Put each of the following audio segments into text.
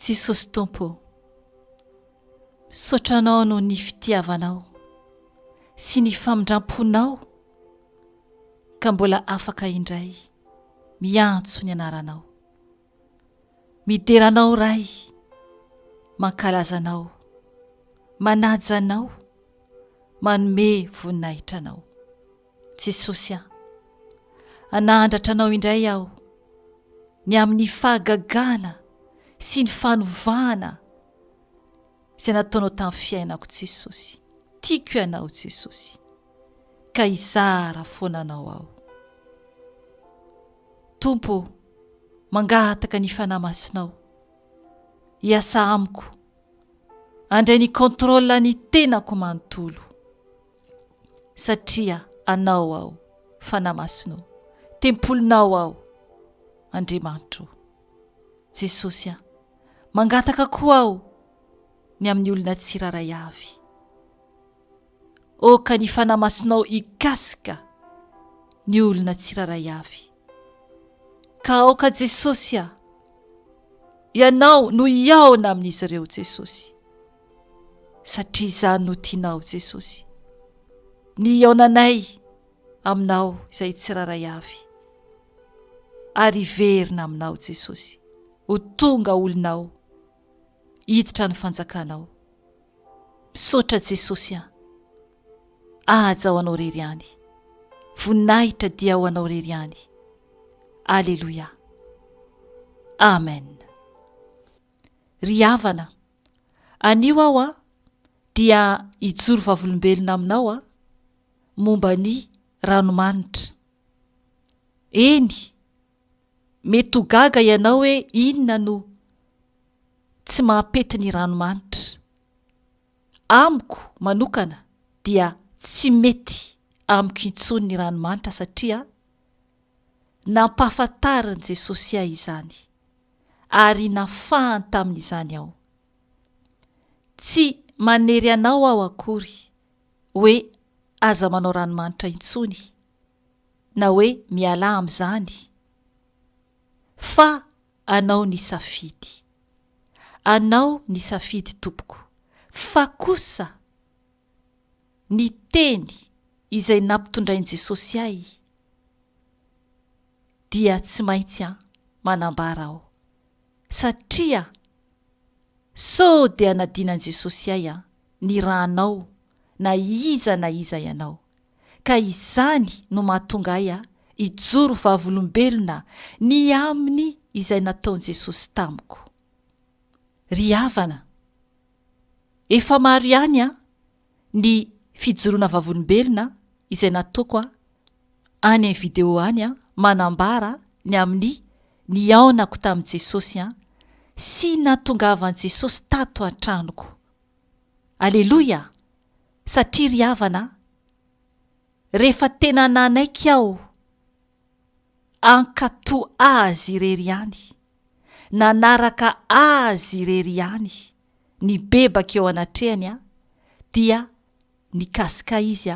Jesosy Tompo ô, misaotra Anao noho ny fitiavanao sy ny famindramponao ka mbola afaka indray miantso ny anaranao. Midera Anao Ray, mankalaza Anao, manaja Anao, manome voninahitra Anao. Jesosy a! Hanandratra Anao indray aho ny amin'ny fahagagana sy ny fanovana izay nataonao tamin'ny fiainako Jesosy. Tiako Ianao Jesosy, ka hizara foana Anao aho. Tompo ô, mangataka ny Fanahy Masinao hiasa amiko, handray ny contrôle ny tenako manontolo. Satria Anao aho, Fanahy Masina ô, Tempolinao aho, Andriamanitro ô. Jesosy a, mangataka koa aho ny amin'ny olona tsirairay avy. Aoka ny Fanahy Masinao hikasika ny olona tsirairay avy. Ka aoka Jesosy a, Ianao no hihaona amin'izy ireo Jesosy. Satria izany no tianao Jesosy. Ny hihaonanay aminao izay tsirairay avy. Ary hiverina aminao Jesosy. Ho tonga olonao. Hiditra ny fanjakanao. Misaotra Jesosy an. Haja ho anao rery ihany. Voninahitra dia ho anao rery ihany. Aleloia. Amen. Ry havana, anio aho an dia hijoro vavolombelona aminao an momba ny ranomanitra. Eny, mety ho gaga ianao hoe inona no tsy mampety ny ranomanitra. Amiko manokana dia tsy mety amiko intsony ny ranomanitra satria nampahafantarin'i Jesosy ahy izany ary nafahany tamin'izany aho. Tsy manery anao aho akory hoe aza manao ranomanitra intsony na hoe mialà amin'izany fa anao ny safidy. Anao ny safidy tompoko. Fa kosa ny teny izay nampitondrain'i Jesosy ahy dia tsy maintsy an manambara aho satria sao dia anadinan'i Jesosy ahy an ny rànao na iza na iza ianao ka izany no mahatonga ahy hijoro vavolombelona ny amin'ny izay nataon'i Jesosy tamiko. Ry havana, efa maro ihany an ny fijoroana vavolombelona izay nataoko any amin'ny video any manambara ny amin'ny nihaonako tamin'i Jesosy sy nahatongavan'i Jesosy tato an-tranoko. Aleloia! Satria ry havana a, rehefa tena nanaiky aho hankatò Azy irery ihany, nanaraka Azy irery ihany, nibebaka eo anatrehany aho, dia nikasika ahy Izy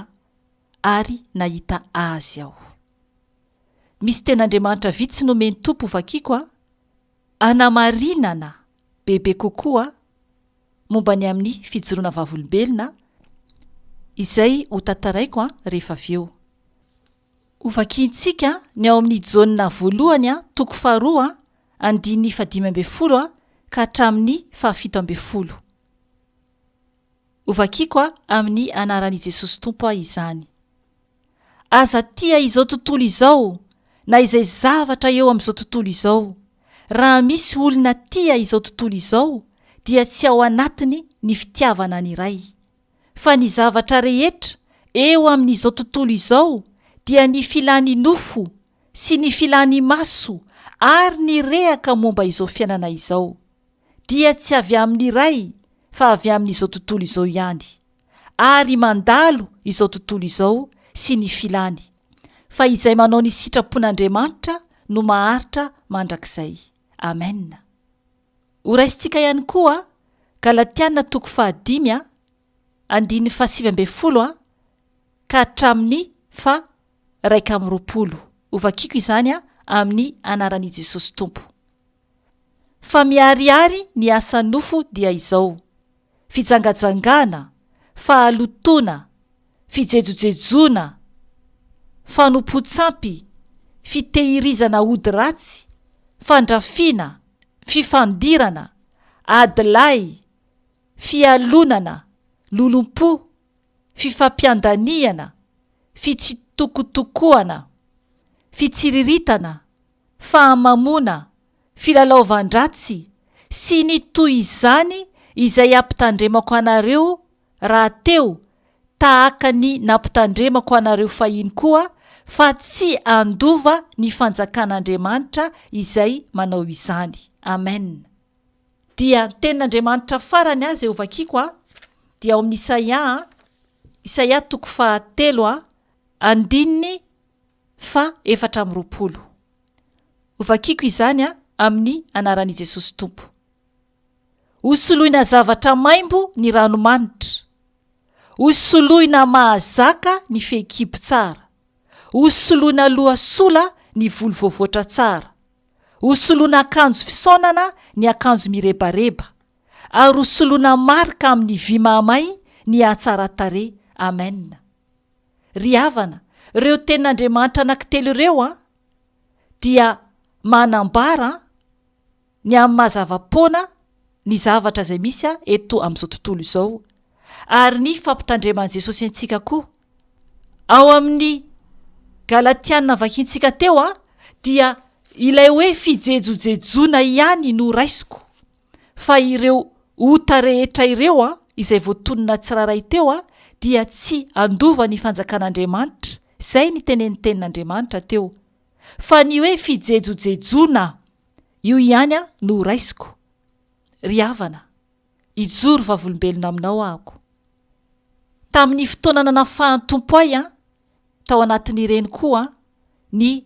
ary nahita Azy aho. Misy tenin'Andriamanitra vitsy nomen'ny Tompo hovakiko a, hanamarinana bebe kokoa momba ny amin'ny fijoroana vavolombelona izay hotantaraiko rehefa avy eo. Hovakintsika ny ao amin'ny Jaona voalohany toko faharoa andininy fahadimy ambin'ny folo ka hatramin'ny fahafito ambin'ny folo. Hovakiko amin'ny anaran'i Jesosy Tompo izany. Aza tia izao tontolo izao na izay zavatra eo amin'izao tontolo izao. Raha misy olona tia izao tontolo izao dia tsy ao anatiny ny fitiavana ny Ray. Fa ny zavatra rehetra eo amin'izao tontolo izao dia ny filan'ny nofo sy ny filan'ny maso ary ny rehaka momba izao fiainana izao dia tsy avy amin'ny Ray fa avy amin'izao tontolo izao ihany. ary mandalo izao tontolo izao sy ny filany, fa izay manao ny sitrapon'Andriamanitra no maharitra mandrakizay. Amen. Horaisintsika ihany koa Galatiana toko fahadimy a, andininy fahasivy ambin'ny folo a, ka hatramin'ny faha-21. Hovakiko izany amin'ny anaran'i Jesosy Tompo. Fa miharihary ny asan'ny nofo dia izao, fijangajangana, fahalotoana, fijejojejoana, fanompoan-tsampy, fitehirizana ody ratsy, fandrafiana, fifandirana, adilahy, fialonana, lolompo, fifampiandanihana, fitsitokotokoana, fitsiriritana, fahamamoana, filalaovan-dratsy, sy ny toy izany izay ampitandremako anareo rahateo tahaka ny nampitandremako anareo fahiny koa fa tsy handova ny fanjakan'Andriamanitra izay manao izany. Amen. Dia ny tenin'Andriamanitra farany aza eo vakiko a, dia ao amin'ny Isaia a, Isaia toko fahatelo a, andininy faha 24. Hovakiko izany a amin'ny anaran'i Jesosy Tompo. Hosoloina zavatra maimbo ny ranomanitra. Hosoloina mahazaka ny fehikibo tsara. Hosoloina loha sola ny volo voavoatra tsara. Hosoloina akanjo fisaonana ny akanjo mirebareba. Ary hosoloina marika amin'ny vy mahamay ny hatsaran-tarehy. Amen. Ry havana, ireo tenin'Andriamanitra anankitelo ireo an, dia manambara an, ny amin'ny maha zava-poana ny zavatra izay misy eto amin'izao tontolo izao, ary ny fampitandreman'i Jesosy antsika koa. Ao amin'ny Galatiana vakintsika teo dia ilay hoe fijejojejoana ihany no raisiko, fa ireo ota rehetra ireo izay voatonona tsirairay teo dia tsy handova ny fanjakan'Andriamanitra, izay ny tenenin'ny tenin'Andriamanitra teo. Fa ny hoe fijejojejoana Io ihany no ho raisiko. Ry havana, hijoro vavolombelona aminao ahako. Tamin'ny fotoana nanafahan'ny Tompo ahy an, tao anatin'ireny koa ny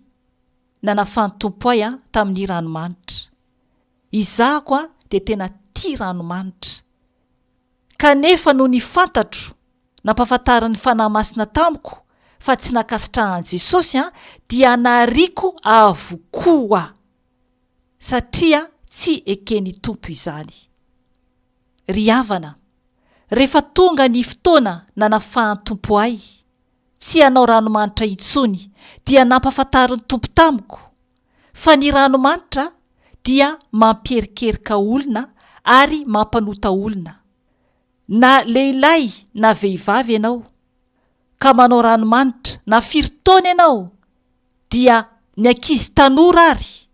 nanafahan'ny Tompo ahy tamin'ny ranomanitra. Izahako dia tena tia ranomanitra. Kanefa nony fantatro, nampahafantarin'ny Fanahy Masina tamiko fa tsy nankasitrahan'i Jesosy an, dia nariako avokoa, satria tsy eken'ny Tompo izany. Ry havana, rehefa tonga ny fotoana nanafahan'ny Tompo ahy, tsy hanao ranomanitra intsony, dia nampahafantarin'ny Tompo tamiko, fa ny ranomanitra dia mampierikerika olona ary mampanota olona. Na lehilahy na vehivavy ianao ka manao ranomanitra na firy taona ianao dia ny ankizy tanora ary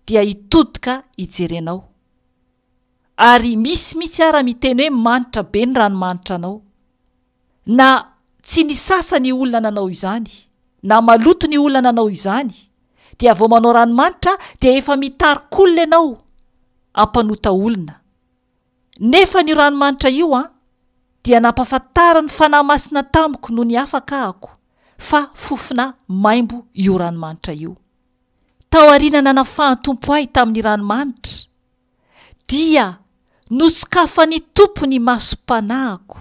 dia hitodika hijery anao. Ary misy mihitsy ara miteny hoe manitra be ny ranomanitra anao. Na tsy nisasa ny olona nanao izany, na maloto ny olona nanao izany, dia vao manao ranomanitra dia efa mitarik'olona ianao hampanota olona. Nefa an'io ranomanitra io an, dia nampahafantarin'ny Fanahy Masina tamiko nony afaka ahako fa fofona maimbo io ranomanitra io. Taoriana nanafahan'ny Tompo ahy tamin'ny ranomanitra, dia nosokafan'ny Tompo ny masom-panahiko,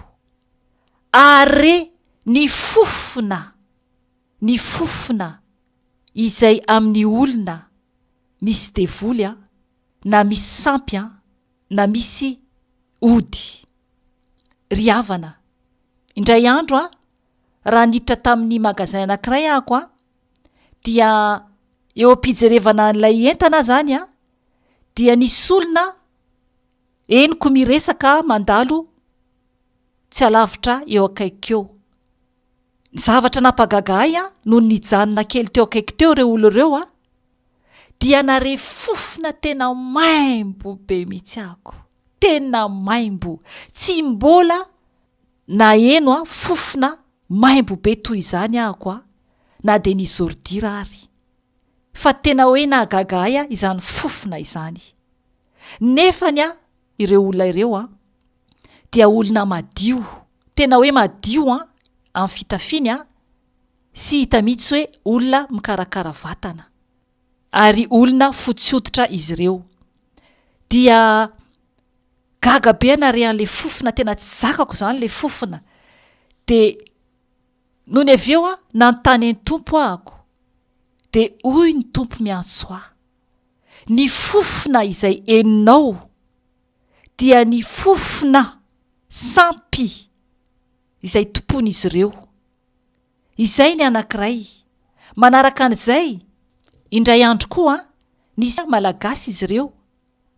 ary re ny fofona, ny fofona izay amin'ny olona misy devoly an, na misy sampy an, na misy ody. Ry havana, indray andro aho, raha niditra tamin'ny magasin anankiray ahako an, dia eo am-pijerevana an'ilay entana aho izany an, dia nisy olona henoko miresaka mandalo tsy alavitra eo akaikiko eo. Ny zavatra nampagaga ahy an, nony nijanona kely teo akaiky teo ireo olona ireo an, dia nare fofona tena maimbo be mihitsy ahako. Tena maimbo. Tsy mbola naheno an fofona maimbo be toy izany ahako an, na dia ny zôridira ary. Fa tena hoe nahagaga ahy izany fofona izany. Nefany an, ireo olona ireo an, dia olona madio, tena hoe madio an, amin'ny fitafiany an, sy hita mihitsy hoe olona mikarakara vatana. Ary olona fotsy hoditra izy ireo. Dia gaga be aho nahare an'ilay fofona, tena tsy zakako izany ilay fofona. Dia nony avy eo aho, nanontany an'ny Tompo ahako, dia hoy ny Tompo miantso ahy. Ny fofona izay henonao dia ny fofona sampy izay tompoin'izy ireo. Izay ny anankiray. Manaraka an'izay, indray andro koa, nisy Malagasy izy ireo,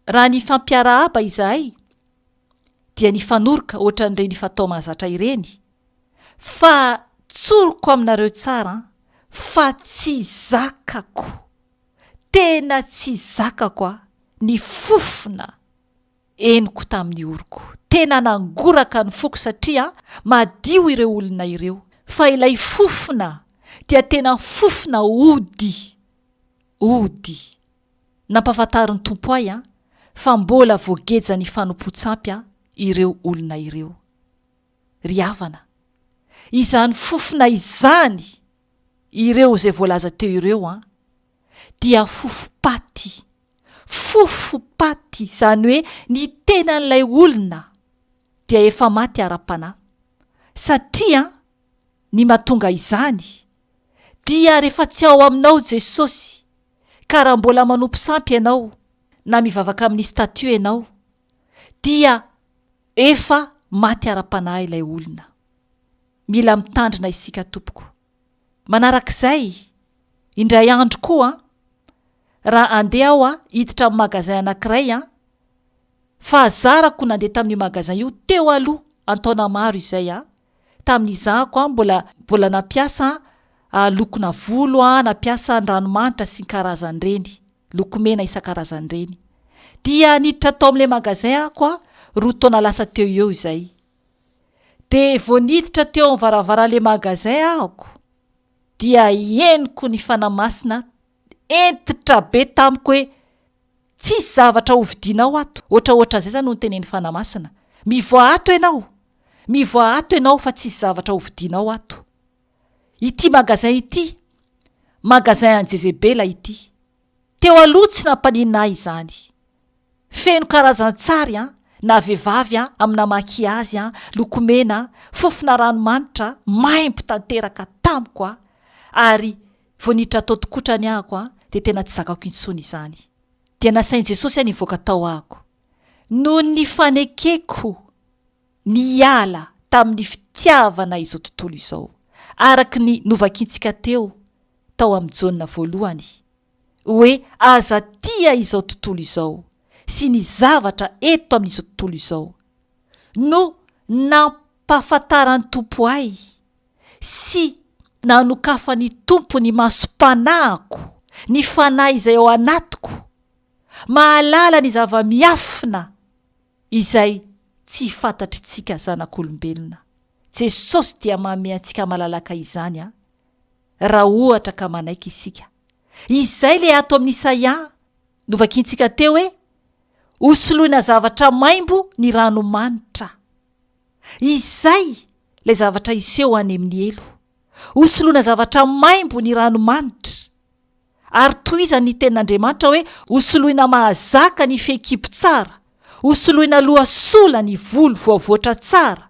raha nifampiarahaba izahay dia nifanoroka ohatran'ireny fatao mahazatra ireny, fa tsoriko aminareo tsara an, fa tsy zakako, tena tsy zakako an, ny fofona henoko tamin'ny oroko. Tena nangoraka ny foko satria madio ireo olona ireo, fa ilay fofona dia tena fofona ody, ody. Nampahafantarin'ny Tompo ahy fa mbola voagejan'ny fanompoan-tsampy ireo olona ireo. Ry havana, izany fofona izany, ireo izay voalaza teo ireo an, dia fofom-paty, fofom-paty, izany hoe ny tenan'ilay olona dia efa maty ara-panahy, satria ny mahatonga izany dia rehefa tsy ao aminao Jesosy, ka raha mbola manompo sampy ianao na mivavaka amin'ny statue ianao dia efa maty ara-panahy ilay olona. Mila mitandrina isika tompoko. Manarak'izay, indray andro koa raha andeha aho hiditra amin'ny magasin anankiray an, fahazarako nandeha tamin'io magasin io teo aloha an-taona maro izay an, tamin'izahako an mbola mbola nampiasa lokona volo an, nampiasa ny ranomanitra sy ny karazany ireny, lokomena isan-karazany ireny. Dia niditra tao amin'ilay magasin ako an, roa taona lasa teo eo izay. Dia vao niditra teo amin'ny varavaran'ilay magasin ahako dia henoko ny Fanahy Masina hentitra be tamiko hoe tsisy zavatra ho vidianao ato, ohatraohatran'izay izany no notenenin'ny Fanahy Masina, mivoaha ato ianao, mivoaha ato ianao fa tsisy zavatra ho vidianao ato. Ity magasin ity, magasin an'i Jezebela ity. Teo aloha tsy nampaninona ahy izany. Feno karazan-tsary an, na vehivavy an, amina makiazy an, lokomena an, fofona ranomanitra, maimbo tanteraka tamiko an, ary vao niditra tao tokotrany ahako an, dia tena tsy zakako intsony izany. Dia nasain'i Jesosy aho nivoaka tao ahako. Noho ny fanekeko niala tamin'ny fitiavana izao tontolo izao, araka ny novakintsika teo tao amin'ny Jaona voalohany, hoe aza tia izao tontolo izao sy ny zavatra eto amin'izao tontolo izao, no nampahafantaran'ny Tompo ahy sy nanokafan'ny Tompo ny masom-panahiko, ny fanahy izay ao anatiko, mahalala ny zava-miafina izay tsy fantatr'tsika zanak'olombelona. Jesosy dia manome antsika malalaka izany an, raha ohatra ka manaiky isika. Izay le ato amin'ny Isaia novakintsika teo hoe, Hosoloina zavatra maimbo ny rano manitra. Izay ilay zavatra hiseho any amin'ny helo. Hosoloina zavatra maimbo ny rano manitra. Ary tohizany ny tenin'Andriamanitra hoe, Hosoloina mahazaka ny fehikibo tsara, hosoloina loha sola ny volo voavoatra tsara,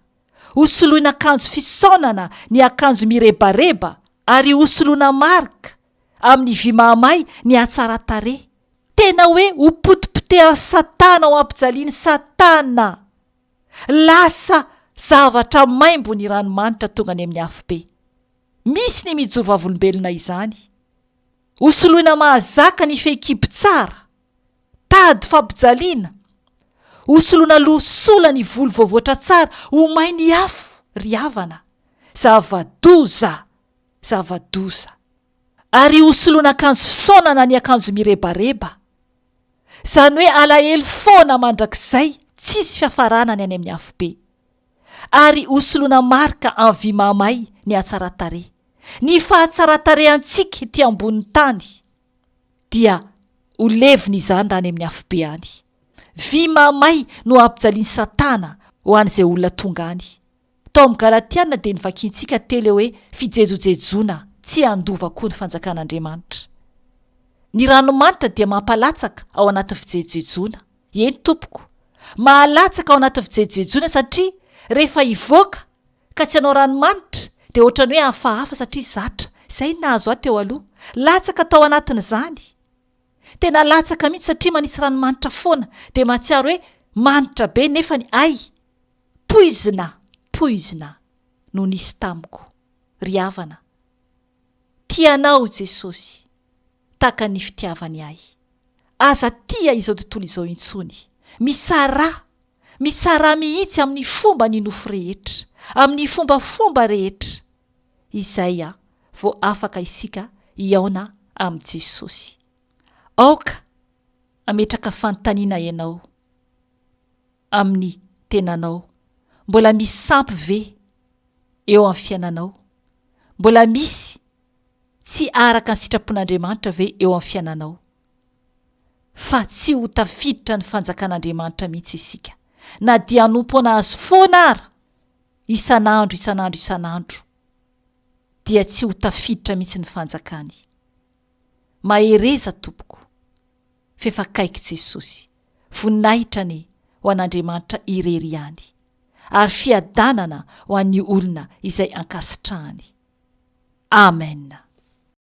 hosoloina akanjo fisaonana ny akanjo mirebareba, ary hosoloina marika amin'ny vy mahamay ny hatsaran-tarehy. Tena hoe ho potipotehan'i Satana ho ampijalian'i Satana. Lasa zavatra maimbo ny ranomanitra tonga any amin'ny afobe. Misy ny mijoro vavolombelona izany. Hosoloina mahazaka ny fehikibo tsara. Tady fampijaliana. Hosoloina loha sola ny volo voavoatra tsara ho may ny afo ry havana. Zava-doza! Zava-doza! Ary hosoloina akanjo fisaonana ny akanjo mirebareba. Izany hoe alahelo foana mandrakizay tsisy fiafarana ny any amin'ny afobe. Ary hosoloina marika en vy mahamay ny hatsaran-tarehy. Ny fahatsaran-tarehantsika ety ambonin'ny tany dia ho levona izany raha any amin'ny afobe any. Vy mahamay no hampijalian'i Satana ho an'izay olona tonga any. Tao amin'ny Galatiana dia novakintsika teo ilay hoe fijejojejoana tsy handova koa ny fanjakan'Andriamanitra. Ny ranomanitra dia mampalatsaka ao anatin'ny fijejojejoana. Eny tompoko. Mahalatsaka ao anatin'ny fijejojejoana satria rehefa hivoaka ka tsy hanao ranomanitra dia ohatran'ny hoe hafahafa satria zatra. Izay no nahazo ahy teo aloha. Latsaka tao anatin'izany. Tena latsaka mihitsy satria manisy ranomanitra foana dia mahatsiaro hoe manitra be nefany hay poizina poizina no nisy tamiko. Ry havana, tia anao Jesosy tahaka ny fitiavany ahy. Aza tia izao tontolo izao intsony. Misaraha, misaraha mihitsy amin'ny fomba ny nofo rehetra, amin'ny fombafomba rehetra. Izay vao afaka isika hihaona amin'i Jesosy. Aoka hametraka fanontaniana ianao amin'ny tenanao, mbola misy sampy ve eo amin'ny fiainanao? Mbola misy tsy araka ny sitrapon'Andriamanitra ve eo amin'ny fiainanao? Fa tsy ho tafiditra ny fanjakan'Andriamanitra mihitsy isika, na dia hanompo an'Azy foana ara, isan'andro isan'andro isan'andro, dia tsy ho tafiditra mihitsy ny fanjakany. Mahereza tompoko, f'efa akaiky Jesosy. Voninahitra anie ho an'Andriamanitra irery ihany, ary fiadanana ho an'ny olona izay ankasitrahany. Amen.